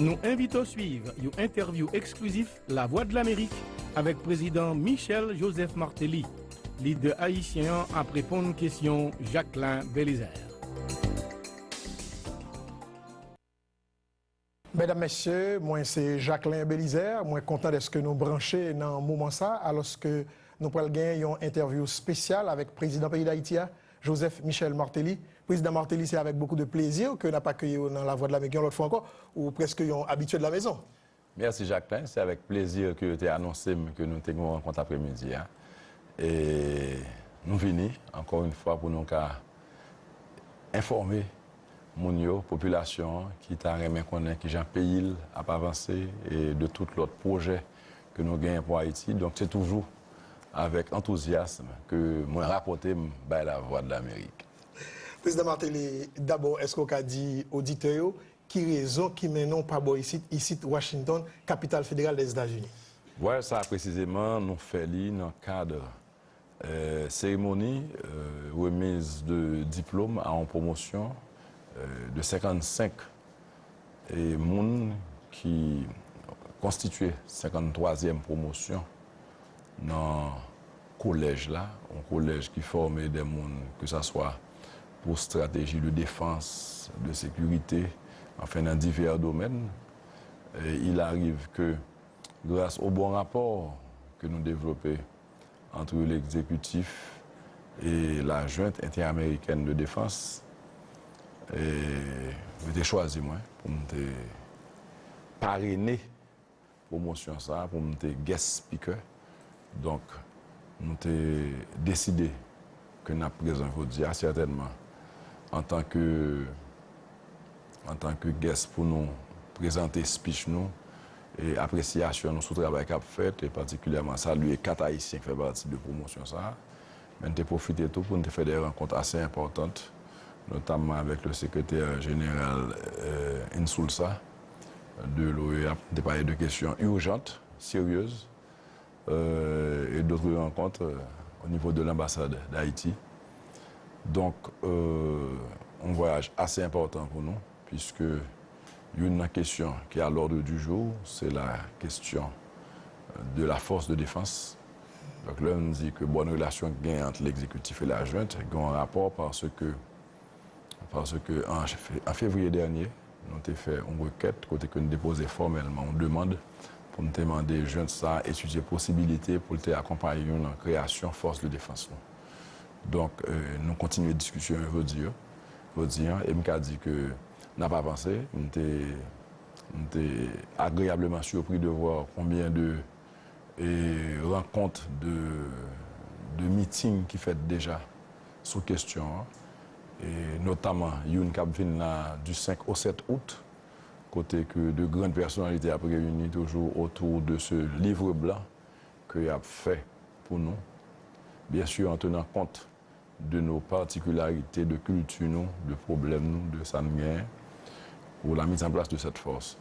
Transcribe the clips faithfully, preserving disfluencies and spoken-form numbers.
Nou envite w swiv yon entèvyou eksklizif Lavwadlamerik avèk Prezidan Michel Joseph Martelly. Lidè ayisyen an ap reponn kesyon Jacquelin Belizaire. Medam, mesye, mwen se Jacquelin Belizaire. Mwen kontan dèske nou branche nan moman sa, alòske nou pral gen yon entèvyou espesyal avèk prezidan peyi Dayiti a, Joseph Michel Martelly. Prezidan Martelly, se avèk bokou de plezi ke n ap akeyi w nan Lavwadlamerik yon lòt fwa ankò. Ou prèske yon abitye de la maison. Mèsi, Jacquelin. Se avèk plezi ke yo te anonse m ke nou te gen yon rankont apremidi a. E nou vini, ankò yon fwa, pou nou ka enfòme moun yo, popilasyon an, ki ta renmen konnen kijan peyi l ap avanse e de tout lòt pwojè ke nou genyen pou Ayiti. Donk, se toujou avèk antouzyasm ke mwen rapòte m bay Lavwadlamerik. Prezidan Martelly, dabò, èske w ka di oditè yo ki rezon ki mennen w pa bò isit, isit Washington, kapital federal Dèzetazini? Vwayaj sa a presizeman, nou fè li nan kad seremoni remiz de diplòm a yon pwomosyon de senkannsenk moun ki konstitye senkanntwazyèm pwomosyon nan kolèj la, yon kolèj ki fòme de moun, keseswa pou strateji de defans, de sekirite, anfen, nan divè domèn. E il arrive que, grâce aux bons rapports que nous développons entre l'exécutif et la Junte interaméricaine de défense, e, yo te chwazi mwen pou m te parene pwomosyon sa a, pou m te guest speaker. Donk, nou te deside ke n ap prezan jodi a, sètènman, antanke, antanke guest pou nou prezante speech nou e apresyasyon nou sou travay k ap fèt, e patikilyèman salye kat Ayisyen ki fè pati de pwomosyon sa a. Men n te pwofite tou pou n te fè de rankont ase enpòtan, notamman avèk le sekretè jeneral Insulsa de l'OEA, pou n te pale de kesyon ijans, seryez, e dotre rankont o nivo de lanbasad d Ayiti. Donk, yon vwayaj ase enpòtan pou nou, piske youn nan kesyon ki a l'ordre du jour, se la kesyon de la force de défense. Donk, lè m di ke bòn relasyon ki genyen ant legzekitif e la Junte, gen yon rapò paske, paske an, an fevriye dènye, nou te fè yon rekèt kote ke n depoze fòmèlman yon demann pou n te mande Junte sa a etidye posibilite pou l te akonpaye nou nan kreyasyon fòs de defans nou. Donk, nou kontinye diskisyon yo jodi a, jodi a, e m ka di ke n ap avanse. M te, m te agreyableman sipri de vwa konbyen de e rankont, de, de miting ki fèt deja sou kesyon an, e notaman youn k ap vin la du senk au sept août, kote ke de grandes personnalités ap reyini toujou otou de ce livre blanc ke y ap fè pou nou. Byen si, an tenan kont de nos particularités, de kilti nou, de pwoblèm nou, de sa n genyen, pour la mise en place de cette force.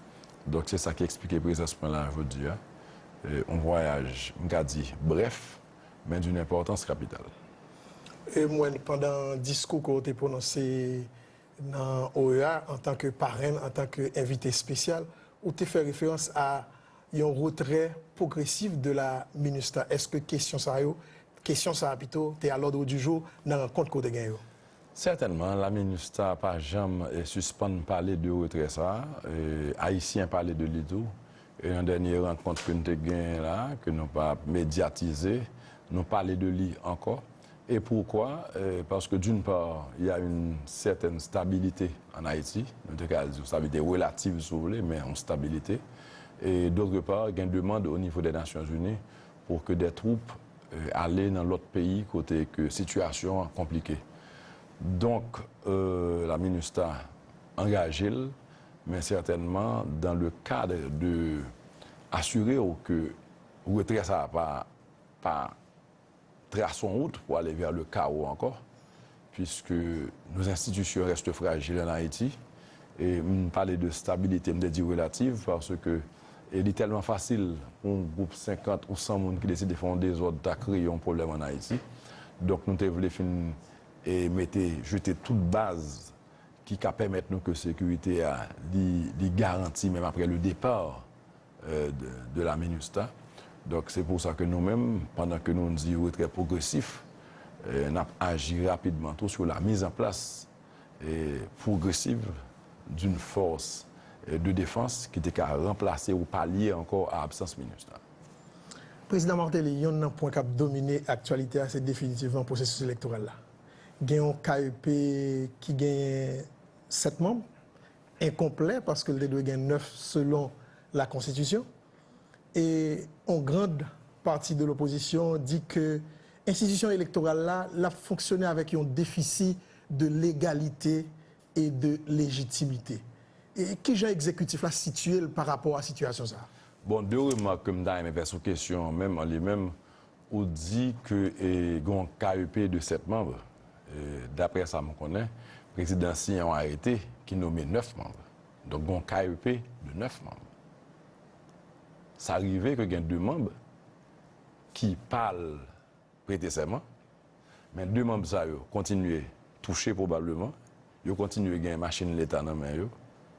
Donk, se sa ki eksplike prezans mwen la jodi a. E, yon vwayaj, m ka di, brèf, men d'une importance capitale. E mwen, pandan diskou ke w te pwononse nan OEA, antanke parenn, antanke envite espesyal, ou te fè referans a yon retrè pwogresif de la MINUSTAH. Èske kesyon sa yo, kesyon sa a pito, te a l'ordre du jour nan rankont ke w te gen yo? Sètènman, la MINUSTAH pa janm sispann pale de retrè sa a. Ayisyen pale de li tou. E nan dènye rankont ke n te genyen la, ke nou pa medyatize, nou pale de li ankò. Et pourquoi? Parce que d'une part, il y a une certaine stabilité en Haïti. Nou te ka di yon stabilite relativ, si w vle, men yon stabilite. Et d'autre part, gen demann o nivo dè Nasyonzini pour que des troupes ale nan lòt peyi kote ke sitiyasyon an konplike. Donk, la MINUSTAH angaje l, men sètènman dans le cadre de asire w ke retrè sa a pa, pa trase yon wout pou ale vers le chaos ankò, puisque nos institutions restent fragiles en Haïti. E m pale de stabilite, m te di relative, paske e li tèlman fasil pou yon gwoup senkant ou san moun ki deside fè yon dezòd ta kreye yon pwoblèm ann Ayiti. Donk, nou te vle fin e mete, jete tout baz ki ka pèmèt nou ke sekirite a li, li garanti menm apre le départ euh, de, de la MINUSTAH. Donk, se pou sa ke nou menm, pandan ke nou di retrè pwogresif, euh, n ap aji rapidman tou sur la mise en place euh, progressive d'une force euh, de défense ki te ka ranplase ou palye ankò a absans MINUSTAH. Prezidan Martelly, yonn nan pwen k ap domine aktyalite a, se definitivman pwosesis elektoral la. Gen yon K E P ki genyen sèt manm, enkonplè, paske l te dwe gen nèf selon la konstitisyon. E yon grand pati de lopozisyon di ke enstitisyon elektoral la, l ap fonksyone avèk yon defisi de legalite e de lejitimite. E kijan egzekitif la sitiye l pa rapò a sitiyasyon sa a? Bon, de remak ke m ta renmen fè sou kesyon an menm, an li menm, ou di ke e, gen yon K E P de sèt manm. E, daprè sa m konnen, prezidan siyen yon arete ki nonmen nèf manm. Donk, gen yon K E P de nèf manm. Sa rive ke gen de manm ki pa al prete sèman, men de manm sa yo kontinye touche pwobableman, yo kontinye gen machin leta nan men yo,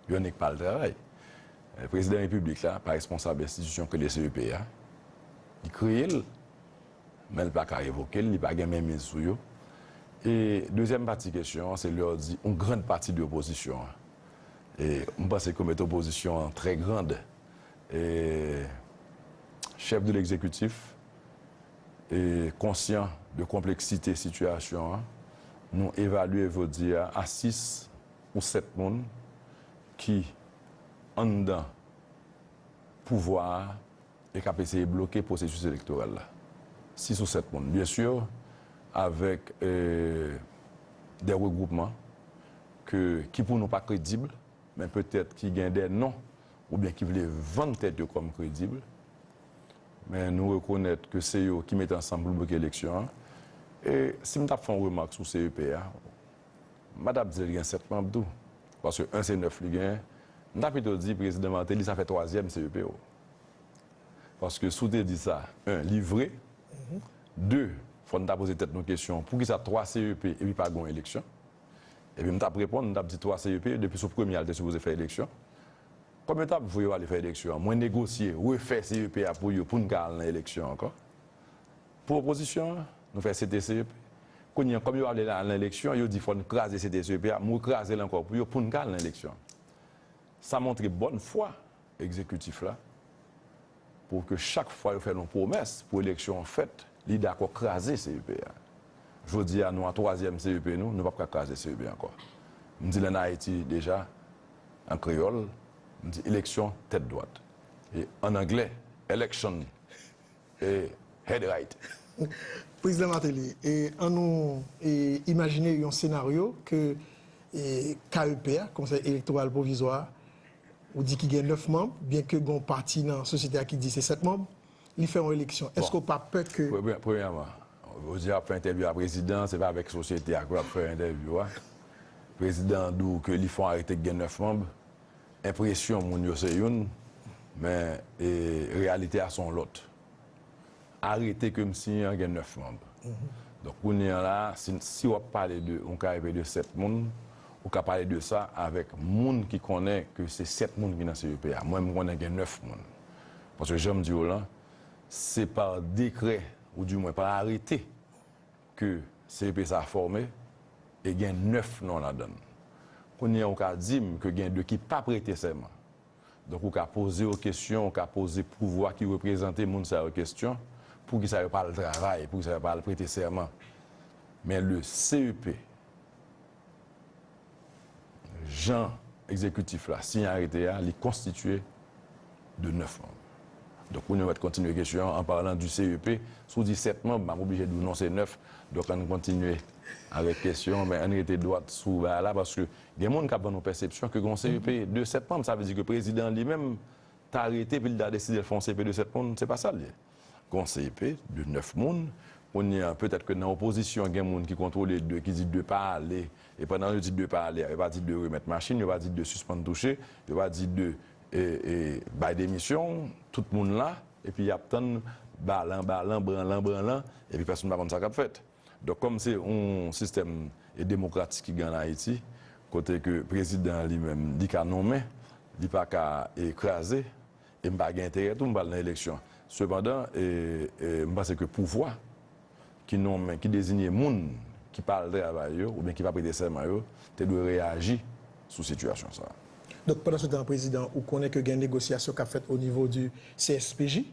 yo annik pa al travay. Prezidan repiblik la pa responsab enstitisyon ke le C E P a, li kreye l, men l pa ka revoke l, li pa gen menmiz sou yo. E dezyèm pati kesyon an, se lè w di yon grand pati de opozisyon an. E m panse ke w mete opozisyon an trè grand. E chèf de legzekitif e konsyan de konpleksite sitiyasyon an, nou evalye jodi a a sis ou sèt moun ki anndan pouvwa a e k ap eseye bloke pwosesis elektoral la. Sis ou sèt moun, byen si, avèk e, de regwoupman ke, ki pou nou pa kredib, men petèt ki gen de non oubyen ki vle vann tèt yo kòm kredib. Men nou rekonèt ke se yo ki mete ansanm pou bloke eleksyon an. E si m t ap fè yon remak sou C E P a, m pa t ap di l gen sèt manm tou. Paske en se nèf li genyen. M ta pito di prezidan Martelly sa fè twazyèm C E P o. Paske si w te di sa, en, li vre. De, fò n ta poze tèt nou kesyon, poukisa twa C E P epi pa gen yon eleksyon? Epi m t ap reponn, m t ap di twa C E P, depi sou premye a l te sipoze fè eleksyon. Kòm yo t ap voye yo ale fè eleksyon an, mwen negosye, refè C E P a pou yo, pou n ka al nan eleksyon ankò. Pou opozisyon an, nou fè C T C E P. Kounye a, kòm yo pa vle al nan eleksyon, yo di fò n kraze C T C E P a, m rekraze l ankò pou yo, pou n ka al nan eleksyon. Sa montre bòn fwa egzekitif la, pou ke chak fwa yo fè nou pwomès pou eleksyon an fèt, li dakò kraze C E P a. Jodi a, nou a twazyèm C E P nou, nou p ap ka kraze C E P ankò. M di l ann Ayiti deja, an kreyòl, m di eleksyon tèt dwat. E ann anglè, election e head right. Prezidan Martelly, e, an nou e, imajine yon senaryo ke e, K E P a, Konsèy Elektoral Pwovizwa a, ou di ki gen nèf manm, byenke gen yon pati nan sosyete a ki di se sèt manm, li fè yon eleksyon. Èske w pa pè ke. Premyèman, jodi a w ap fè entèvyou a prezidan, se pa avèk sosyete a ke w ap fè entèvyou a. Prezidan an di w ke li fè yon arete ki gen nèf manm. Enpresyon moun yo se youn, men e, reyalite a se yon lòt. Arete ke m siyen an gen nèf manm. Donk, kounye a la, si, si w ap pale de yon K E P de sèt moun, ou ka pale de sa avèk moun ki konnen ke se sèt moun ki nan C E P a. Mwen, m konnen gen nèf moun. Paske, jan m di w lan, se pa dekrè, oudimwen pa arete, ke C E P sa a fòme e gen nèf non ladan l. Kounye a, ou ka di m ke gen de ki pa prete sèman. Donk, ou ka poze yo kesyon, ou ka poze pouvwa ki reprezante moun sa yo kesyon, poukisa yo pa al travay, poukisa yo pa al prete sèman. Men le C E P, jan egzekitif la siyen arete a, li konstitye de nèf manm. Donk, pou nou mèt kontinye kesyon an, an palan di C E P, si w di sèt manm, m ap oblije di w non, se nèf. Donk, ann kontinye avèk kesyon an, men ann rete dwat sou bagay la, paske gen moun k ap ban nou pèsepsyon ke gen yon C E P de sèt manm, sa vle di ke prezidan an li menm ta rete, epi l ta deside l fè yon C E P de sèt moun, se pa sa l ye. Gen yon C E P de nèf moun. Kounye a, petèt ke nan opozisyon, gen moun ki kontwole de, ki di de pa ale. E pandan yo di de pa ale a, yo pa di de remèt machin, yo pa di de sispann touche, yo pa di de e, e, bay demisyon, tout moun la, epi y ap tann balan, balan, branlan, branlan, epi pèsonn pa konn sa k ap fèt. Donk, kòm se yon sistèm e demokratik ki gen ann Ayiti, Kote ke prezidan an li menm, li ka nonmen, li pa ka, e, kraze, e m pa gen enterè tou m pral nan eleksyon. Sepandan, e, e, m panse ke pouvwa ki nonmen, ki deziye moun ki pa al travay yo, oubyen ki pa prete sèman yo, te dwe reyaji sou sitiyasyon sa a. Donk, pandan se tan, prezidan, ou konnen ke gen negosyasyon k ap fèt o nivo di C S P J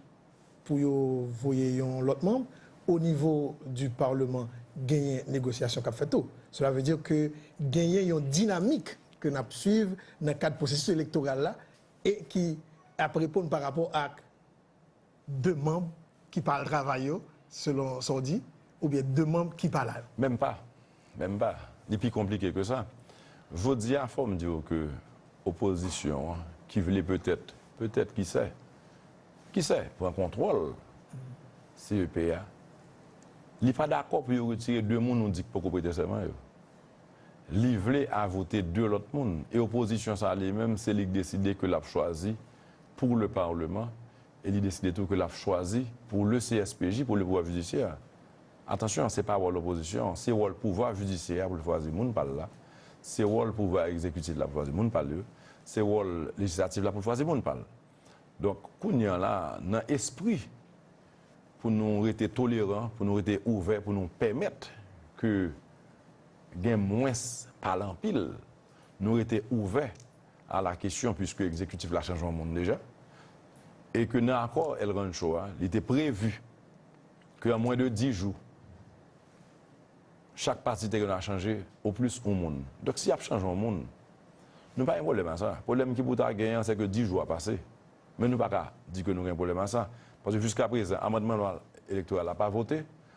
pou yo voye yon lòt manm. O nivo di Parleman, genyen negosyasyon k ap fèt tou. Cela veut dire que genyen yon dinamik ke n ap swiv nan kad pwosesis elektoral la e ki ap reponn pa rapò ak de manm ki pa al travay yo, selon sa w di, oubyen de manm ki pa la yo? Menm pa. Menm pa. Li pi konplike ke sa. Jodi a, fò m di w ke opozisyon an, ki vle petèt, petèt, ki sè, ki sè, pran kontwòl C E P a, li pa dakò pou yo retire de moun ou di k poko prete sèman yo. Li vle ajoute de lòt moun. E opozisyon sa li menm, se li k deside ke l ap chwazi pour le Parlement, e li deside tou ke l ap chwazi pour le C S P J, pour le pouvoir judiciaire. Atansyon, se pa wòl opozisyon an, se wòl pouvwa jidisyè a pou l chwazi moun pa l la, se wòl pouvwa egzekitif la pou chwazi moun pa l yo, se wòl lejislatif la pou l chwazi moun pa l. Donk, kounye a la, nan espri pou nou rete toleran, pou nou rete ouvè, pou nou pèmèt ke gen mwens pale anpil, nou rete ouvè a la kesyon, piske egzekitif la chanje yon moun deja, e ke nan akò El Rancho a, li te previ ke an mwen de dis jou, chak pati te gen dwa chanje oplis yon moun. Donk, si y ap chanje yon moun, nou pa gen pwoblèm a sa. Pwoblèm ki pou ta genyen an, se ke dis jou a pase. Men nou pa ka di ke nou gen pwoblèm a sa. Paske jiskaprezan, amandman lwa elektoral la pa vote,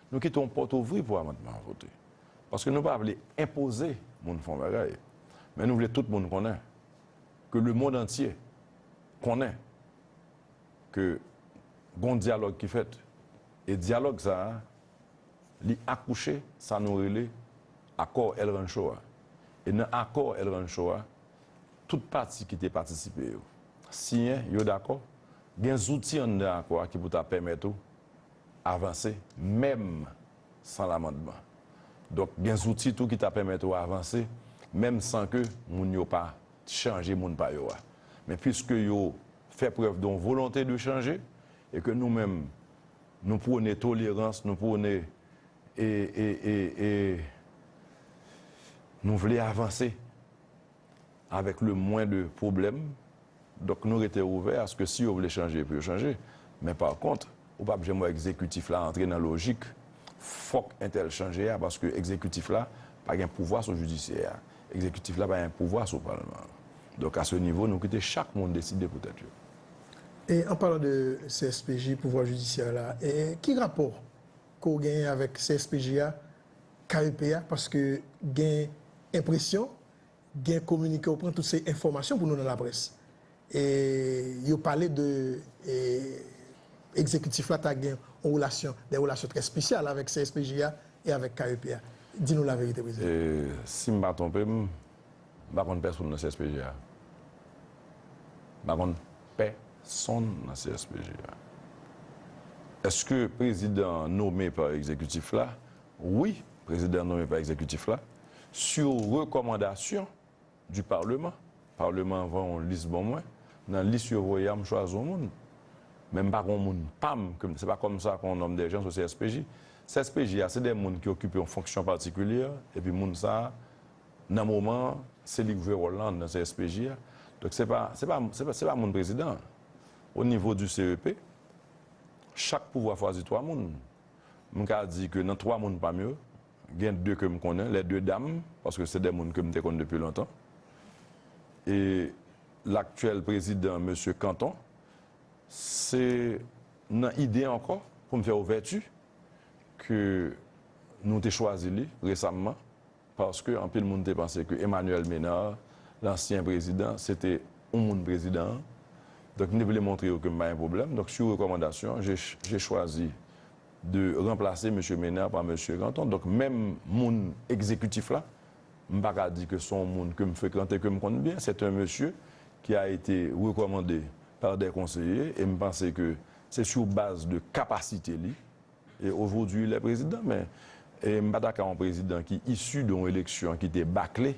nou kite yon pòt ouvri pou amandman an vote. Paske nou pa vle enpoze moun fè yon bagay. Men nou vle tout moun konnen, ke lemonn antye konnen ke gon dyalòg ki fèt. E dyalòg sa a, li akouche sa nou rele akò El Rancho a. E nan akò El Rancho a, tout pati ki te patisipe yo siyen, yo dakò. Gen zouti anndan akò a ki pou ta pèmèt ou avanse, menm san lamandman. Donk, gen zouti tou ki ta pèmèt ou avanse, menm san ke moun yo pa chanje moun pa yo a. Men piske yo fè prèv de yon volonte de chanje, e ke nou menm, nou pwone tolerans, nou pwone, e, e, e, e nou vle avanse avèk le mwen de pwoblèm. Donk, nou rete ouvè aske si yo vle chanje, pou yo chanje. Men pa kont, ou p ap janm wè egzekitif la antre nan lojik fòk entèl chanje a, paske egzekitif la pa gen pouvwa sou jidisyè a. Egzekitif la pa gen pouvwa sou palman an. Donk, a se nivo, nou kite chak moun deside pou tèt yo. E an palan de C S P J, pouvwa jidisyè la, e ki rapò ke w genyen avèk C S P J a, K E P a, paske gen enpresyon, gen kominike w pran, tout se enfòmasyon pou nou nan laprès. E yo pale de, e, egzekitif la ta gen yon relasyon, de relasyon trè espesyal avèk C S P J a e avèk K E P a. Di nou laverite, prezidan. E, si m pa twonpe m, m pa konn pèsonn nan C S P J a. M pa konn pèsonn nan C S P J a. Èske prezidan an nome pa egzekitif la? Wi, prezidan an nome pa egzekitif la, sou rekòmandasyon du Parlement. Palman an voye yon lis ban mwen. Nan lis yo voye a, m chwazi yon moun. Men m pa gen yon moun pa m, ke m, se pa kòm sa ke yon nonm de jan sou C S P J. C S P J a, se de moun ki okipe yon fonksyon patikilye, epi moun sa a, nan moman an, se li k jwe wòl lan anndan C S P J a. Donk, se pa, se pa, se pa, se pa moun prezidan an. O nivo di C E P, chak pouvwa chwazi twa moun. M ka di ke nan twa moun pa m yo, gen de ke m konnen, les deux dames, paske se de moun ke m te konn depi lontan. E laktyèl prezidan, mesye Canton, se nan ide ankò pou m fè ouvèti ke nou te chwazi li resamman, paske anpil moun te panse ke Emmanuel Ménard, lansyen prezidan, se te yon moun prezidan an. Donk, m te vle montre yo ke m pa gen pwoblèm. Donk, sou rekòmandasyon, j'ai, j'ai choisi de remplacer mesye Ménard par mesye Canton. Donk, menm moun egzekitif la, m pa ka di ke se yon moun ke m frekante, ke m konn byen. C'est un monsieur qui a été recommandé par des conseillers, e m panse ke se sou baz de kapasite li, e aujourd'hui il est président, men, e m pa ta ka yon prezidan ki isi de yon eleksyon ki te bakle,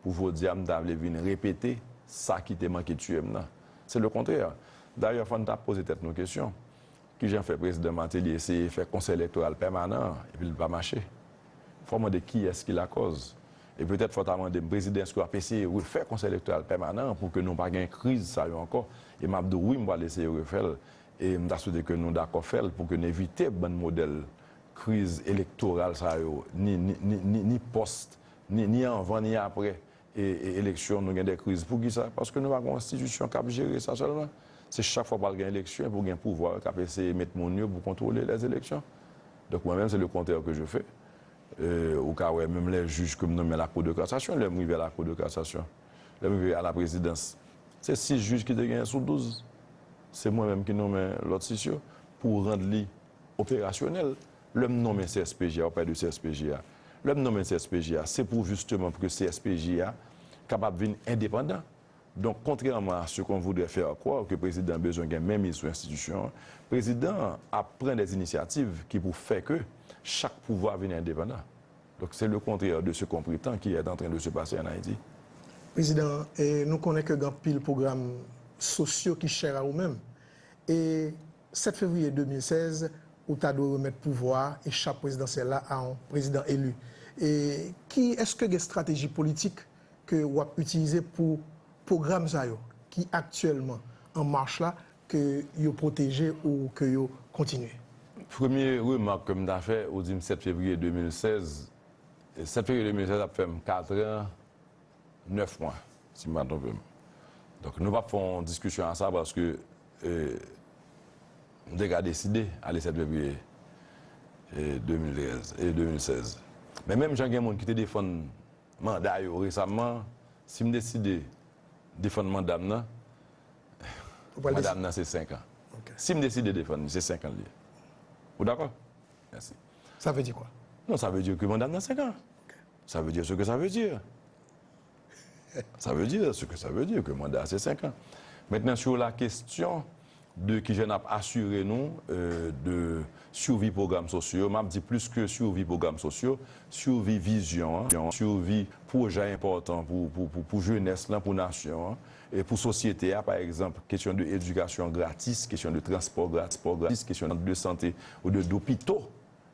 pou jodi a m ta vle vin repete sa ki te manke tiye m nan. Se le kontrè. Dayè, fò n ta poze tèt nou kesyon. Kijan fè prezidan Martelly eseye fè konsèy elektoral pèmanan an, epi l pa mache? Fò w mande kiyès ki lakòz. E petèt fò w ta mande m, prezidan, èske w ap eseye refè konsèy elektoral pèmanan an pou ke nou pa gen kriz sa yo ankò? E m ap di w wi, m pral eseye refè l. E m ta swete ke nou dakò fè l pou ke n evite bann modèl kriz elektoral sa yo, ni, ni, ni, ni, ni pòs, ni, ni anvan, ni aprè e, e, eleksyon, nou gen de kriz. Poukisa? Paske nou pa gen yon enstitisyon k ap jere sa sèlman. Se chak fwa pral gen eleksyon, epi w gen pouvwa yo k ap eseye met moun yo pou kontwole lèzeleksyon. Donk, mwen menm, se le kontrè ke je fais. E, ou ka wè, menm lè jij ke m nonmen a la Cour de cassation, lè m rive a la Cour de cassation, lè m rive a la prezidans, se sis jij ki te genyen sou douz. Se mwen menm ki nonmen lòt sis yo pou rann li operasyonèl. Lè m nonmen C S P J a, ou pale de C S P J a. Lè m nonmen C S P J a, se pou jisteman pou ke C S P J a kapab vin endepandan. Donk, kontrèman a ce qu'on voudrait faire croire, ke prezidan bezwen gen menmiz sou enstitisyon an, prezidan an ap pran des initiatives ki pou fè ke chak pouvwa vin endepandan. Donk, c'est le contraire de ce qu'on prétend qui est en train de se passer en Haïti. Prezidan, e nou konnen ke gen anpil pwogram sosyo ki chè a ou menm. E sèt fevriye de mil sèz, ou ta dwe remèt pouvwa a e chap prezidansyèl la a yon prezidan eli. E ki, èske gen estrateji politik ke w ap itilize pou pwogram sa yo ki aktyèlman an mach la, ke yo pwoteje ou ke yo kontinye? Premye remak ke m ta fè, ou di m sèt fevriye de mil sèz. E sèt fevriye de mil sèz ap fè m kat an, nèf mwa, si m pa twonpe m. Donk, nou p ap fè yon diskisyon a sa paske, e, m te ka deside ale sèt fevriye, e, de mil trèz, e, de mil sèz. Men menm jan gen moun ki te defann manda yo resaman, si m deside defann manda m nan, manda m nan se senk an. Si m deside defann li, se senk an l ye. Ou dakò? Mèsi. Sa vle di kwa? Non, sa vle di ke manda m nan senk an. Sa vle di ce que ça veut dire. Ça veut dire ce que ça veut dire, que manda a se senk an. Maintenant, sur la question de kijan n ap asire nou, e, de sivi pwogram sosyo yo, m ap di plis ke sivi pwogram sosyo, sivi vizyon an, sivi pwojè enpòtan pou, pou, pou, pou jenès lan, pou nasyon an, e pou sosyete a, pa egzanp, kesyon de edikasyon gratis, kesyon de transpò gratis, kesyon de sante ou de dopito,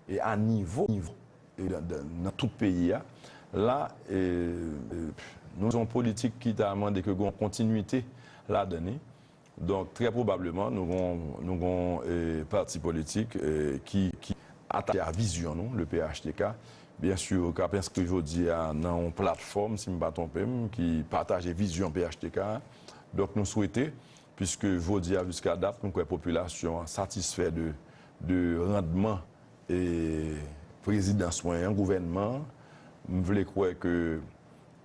e a nivo, nivo, e nan, nan, nan tout peyi a. La, e, e, nou yon politik ki ta mande ke gen yon kontinwite ladan li. Donk, trè pwobableman, nou gon, nou gon, e, pati politik, e, ki, ki atache a vizyon nou, le P H T K, byen si, k ap enskri jodi a nan yon platfòm, si m pa twonpe m, ki pataje vizyon P H T K a. Donk, nou swete, piske jodi a, jiska dat, nou kwè popilasyon an satisfè de, de randman e, prezidans mwen an, gouvènman an, m vle kwè ke,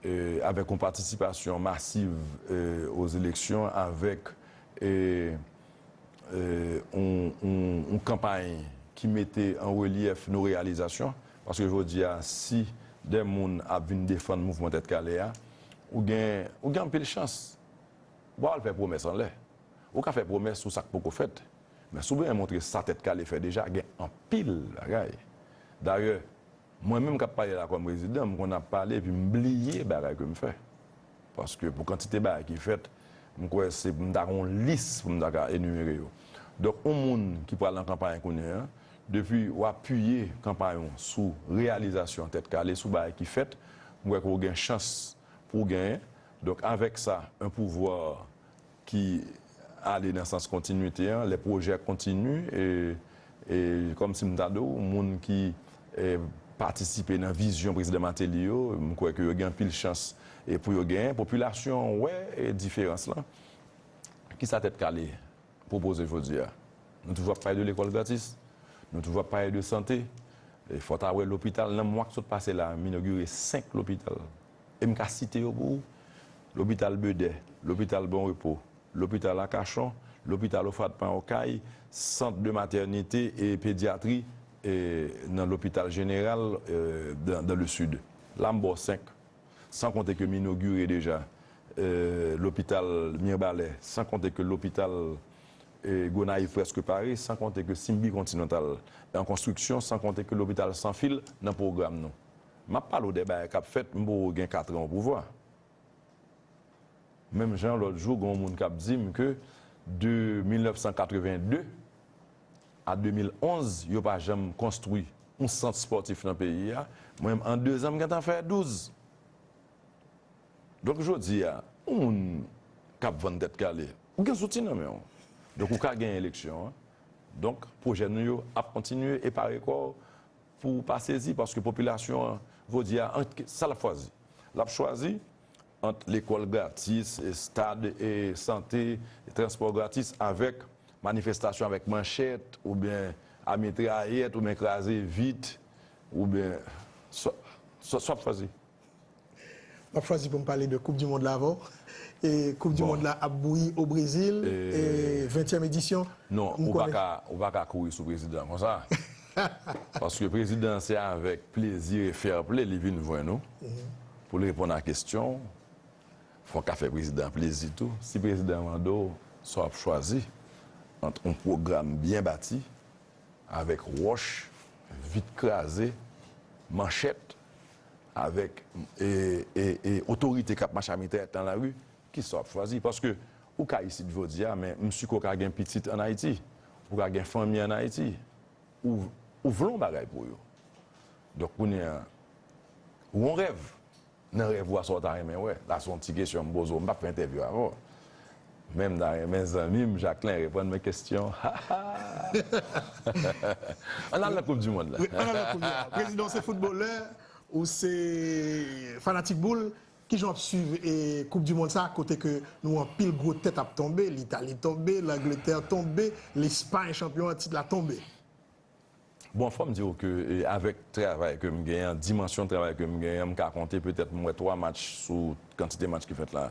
e, avèk yon patisipasyon masiv, e, aux élections, avèk, e, e, yon, yon, yon kanpay ki mete an relyèf nos réalisations, paske jodi a, si de moun ap vin defann mouvman Tèt Kale a, ou gen, ou gen anpil chans. Ou pa al fè pwomès anlè. Ou ka fè pwomès sou sa k poko fèt. Men si w bezwen montre sa Tèt Kale fè deja, gen anpil bagay. Dayè, mwen menm k ap pale la kòm prezidan, m konn ap pale epi m bliye bagay ke m fè. Paske pou kantite bagay ki fèt, m kwè se, m ta gen yon lis pou m ta ka enimere yo. Donk, yon moun ki pral nan kanpay kounye a, depi w apiye kanpay ou sou reyalizasyon Tèt Kale, sou bagay ki fèt, m kwè ke w gen chans pou w genyen. Donk, avèk sa, un pouvoir ki ale nan sans kontinite an, les projets continuent, e, e kòmsi m ta di w, moun ki, e, patisipe nan vizyon prezidan Martelly yo, m kwè ke yo gen anpil chans, e, pou yo genyen. Popilasyon an wè, e, diferans lan. Kisa Tèt Kale pwopoze jodi a? Nou toujou ap pale de lekòl gratis, nou toujou ap pale de sante. E fò ta wè lopital, nan mwa k sot pase la, m inogire senk lopital. E m ka site yo pou ou. Lopital Bedè, lopital Bon Repos, lopital Akachon, lopital Ofadpan Okay, sant de matènite e pedyatri, e, nan lopital jeneral, e, dans, dans le sud. La m ba w senk. San konte ke m inogire deja, e, lopital Mirbalè, san konte ke lopital, e, Gonayiv prèske pare, san konte ke Simbi Kontinantal an konstriksyon, san konte ke lopital Sanfil nan pwogram nou. M ap pale w de bagay k ap fèt, m poko gen kat an o pouvwa. Menm jan lòt jou, gen yon moun k ap di m ke de mil nèf san katreven de a de mil onz, yo pa janm konstwi yon sant spòtif nan peyi a. Mwen menm, an dezan, m gentan fè douz. Donk, jodi a, yon moun k ap vann tèt kale, ou gen zouti nan men w. Donk, ou ka genyen eleksyon an. Donk, pwojè nou yo ap kontinye e pare kò w pou w pa sezi, paske popilasyon an, jodi a, ant, sa l ap chwazi? L ap chwazi ant lekòl gratis, e stad, e sante, e transpò gratis, avèk manifestasyon avèk manchèt, oubyen a mitrayèt, oubyen kraze vit, oubyen sa, sa, sa w ap chwazi? M ap chwazi pou m pale de Koup di Mond la avè w. E Koup di Bon. Mond la ap bouyi o Brezil, E e ventyèm edisyon. Non, M ou pa konnen. ka, ou pa ka kouri sou prezidan konsa. Paske prezidan se avèk plezi e fair play li vin jwenn ou pou l reponn a kesyon w. Fò w ka fè prezidan plezi tou. Si prezidan mande w sa w ap chwazi ant yon pwogram byen bati, avèk wòch, vit kraze, manchèt, avèk, e, e, e, otorite k ap mache a mitrayèt nan lari, kisa w ap chwazi? Paske ou ka isit jodi a, men m si ke w ka gen pitit ann Ayiti, ou ka gen fanmi ann Ayiti, ou, ou vle yon bagay pou yo. Donk, kounye a, ou yon rèv. Nan rèv ou a, sa w ta renmen wè? La se yon ti kesyon m poze w, m p ap fè entèvyou avè w. Men m ta renmen zanmi m, Jacquelin, reponn mwen kesyon. Ann al nan Koup di Mond la. Wi, ann al nan Koup di Mond la. Prezidan w se foutbolè, ou se fanatik boul, kijan w ap swiv e Koup di Mond sa, kote ke nou anpil gwo tèt ap tonbe, Litali tonbe, Langletè tonbe, Lespay, chanpyon an tit la, tonbe? Bon, fò m di w ke, e, avèk travay ke m genyen, dimansyon travay ke m genyen, m ka konte petèt m wè twa match sou kantite match ki fèt la.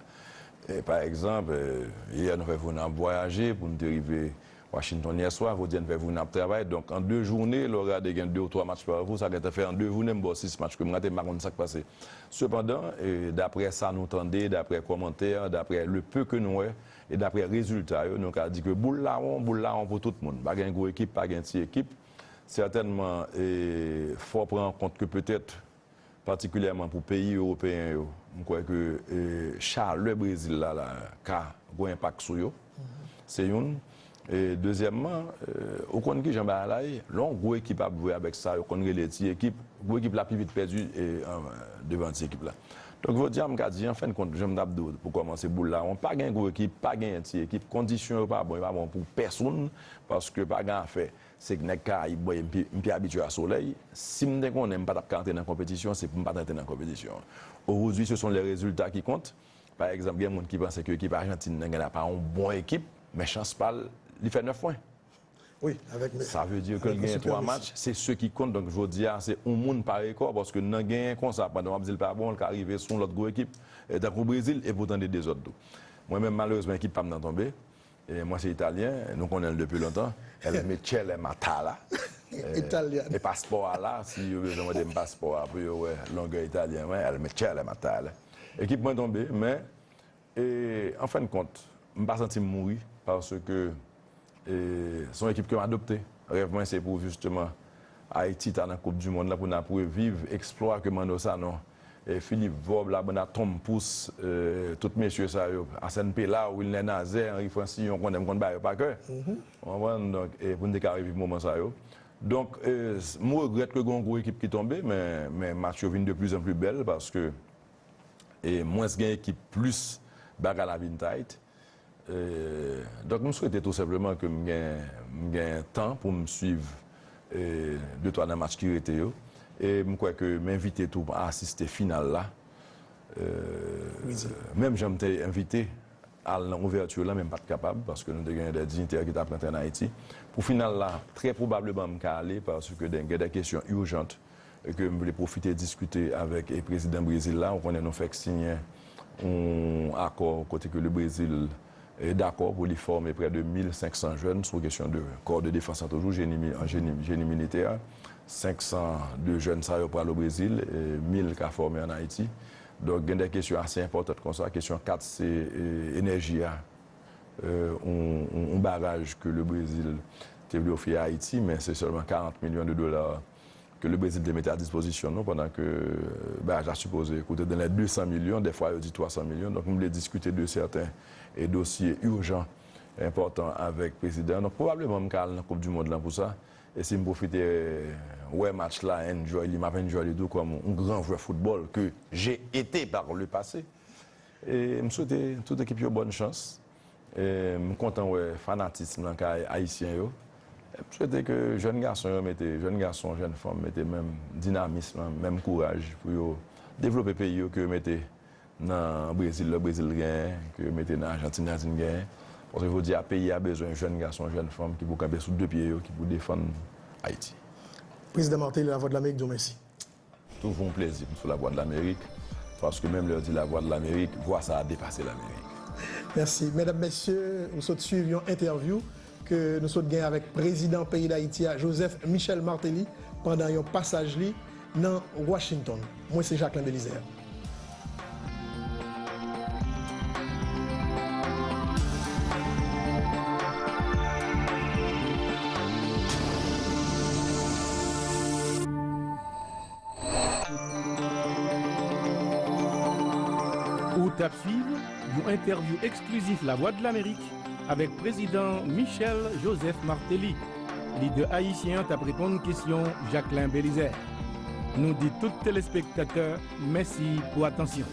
E, pa egzanp, e, yè nou fè vre n ap vwayaje pou n te rive Washington yè swa, jodi a n fè vre n ap travay. Donk, an de jounen, lè w gade gen de ou twa match pa jou, sa gentan fè an de jounen m ba w sis match ke m rate, m pa konn sa k pase. Sepandan, e, daprè sa nou tande, daprè kòmantè, daprè le peu ke nou wè, e daprè rezilta yo, nou ka di ke boul la won, boul la won pou tout moun. Pa gen gwo ekip, pa gen ti ekip. Sètènman, e, fò w pran an kont ke petèt, patikilyèman pou peyi ewopeyen yo, m kwè ke, e, chalè Brezil la, la ka gen yon enpak sou yo. Se youn. E, dezyèmman, e, ou konn kijan bagay la ye. Lè yon gwo ekip ap jwe avèk sa yo konn rele ti ekip, gwo ekip la pi vit pèdi, e, an, devan ti ekip la. Donk, jodi a, m ka di, an fen de kont, jan m t ap di w pou kòmanse boul la won, pa gen gwo ekip, pa gen ti ekip, kondisyon yo pa bon, yo pa bon pou pèsonn, paske pa gen afè. Se nèg Karayib mwen ye, m pi, m pi abitye a solèy. Si m te konnen m pa t ap ka antre nan konpetisyon, se pou m pa t antre nan konpetisyon an. Aujourd'hui, ce sont les résultats qui comptent. Pa egzanp, gen moun ki panse ke ekip Ajantin nan gen la pa yon bon ekip, men chans pa l, li fè nèf pwen. Wi, avèk Sa vle di ke l genyen twa match, se se ki kont. Donk, jodi a, se yon moun pa rekò, paske nan genyen konsa, pandan w ap di l pa bon, l ka rive sou yon lòt gwo ekip, e, tankou Brezil, e pou w tande dezòd tou. Mwen menm, malerezman, ekip pa m nan tonbe. E mwen se Italyen, nou konnen l depi lontan. El Michele Matala. E, Italyen. E paspò a la, si yo bezwen mande m paspò a pou yo wè longè Italyen mwen, El Michele Matala. Ekip mwen tonbe, men, e, an fen de kont, m pa santi m mouri, paske, e, se yon ekip ke m adopte. Rèv mwen se pou, jisteman, Ayiti ta nan Koup di Mond la pou n ap reviv eksplwa ke Manno Sanon, e, Philippe Vorbe, Labanda Tom Pouce, e, tout mesye sa yo, Arsène Pellard, Wilner Nazaire, Henri Francillon, konnen m konn ba yo pa kè. Ou konprann? Donk, e, pou n te ka reviv moman sa yo. Donk, e, s- m regrèt ke gen yon gwo ekip ki tonbe, men, men match yo vin de plus en plus bèl paske, e, mwens gen ekip, plis bagay la vin tight. E, donk, m swete tou senpleman ke m gen, m gen tan pou m swiv, e, de twa nan match ki rete yo. E m kwè ke m envite tou pou asiste final la. E, menm jan m te envite al nan ouvèti la, men m pa t kapab, paske nou te gen de dinyitè ki t ap rantre ann Ayiti. Pou final la, trè pwobableman, m ka ale, paske gen de kesyon ijant ke m vle pwofite diskite avèk, e, prezidan Brezil la. Ou konnen nou fèk siyen yon akò kote ke le Brezil, e, dakò pou li fòme prè de mil senk san jèn sou kesyon de kò de defans lan toujou, jeni mi- an jeni, jeni militè. Senk san de jèn sa yo pral o Brezil, e, mil ka fòme ann Ayiti. Donk, gen de kesyon ase enpòtan konsa. Kesyon kat se, e, enèji a. E, yon, yon, yon baraj ke le Brezil te vle ofri Ayiti, men se sèlman karant milyon de dola ke le Brezil te mete a dispozisyon nou, pandan ke baraj la sipoze koute dans les deux cents millions, dèfwa yo di twa san milyon. Donk, nou vle diskite de sèten, e, dosye ijan, enpòtan avèk prezidan. Donk, pwobableman, m ka al nan Koup di Mond lan pou sa. E si m pwofite, e, wè match la, enjoy li, m ap enjoy li tou kòm yon gran jwè foutbòl ke j'ai été par le passé. E m swete tout ekip yo bòn chans. E m kontan wè fanatism nan kay ayisyen yo. E m swete ke jèn gason yo mete, jèn gason, jèn fanm mete menm dinamis lan, menm kouraj pou yo devlope peyi yo ke yo mete nan Brezil, lè Brezil genyen, ke yo mete nan Ajantin, Ajantin genyen. Paske jodi a, peyi a bezwen jèn gason, jèn fanm ki pou kanpe sou de pye yo, ki pou defann Ayiti. Prezidan Martelly, Lavwadlamerik di w mèsi. Toujou yon plezi pou m sou Lavwadlamerik, paske menm lè yo di Lavwadlamerik, vwa sa a depase Lamerik. Mèsi. Medam, mesye, ou sot swiv yon entèvyou ke nou sot gen avèk prezidan peyi Dayiti a, Joseph Michel Martelly, pandan yon pasaj li nan Washington. Mwen se Jacquelin Belizaire. Ou t ap swiv yon entèvyou eksklizif Lavwadlamerik avèk prezidan Michel Joseph Martelly. Lidè ayisyen an t ap reponn kesyon Jacquelin Belizaire. Nou di tout telespektatè mèsi pou atansyon.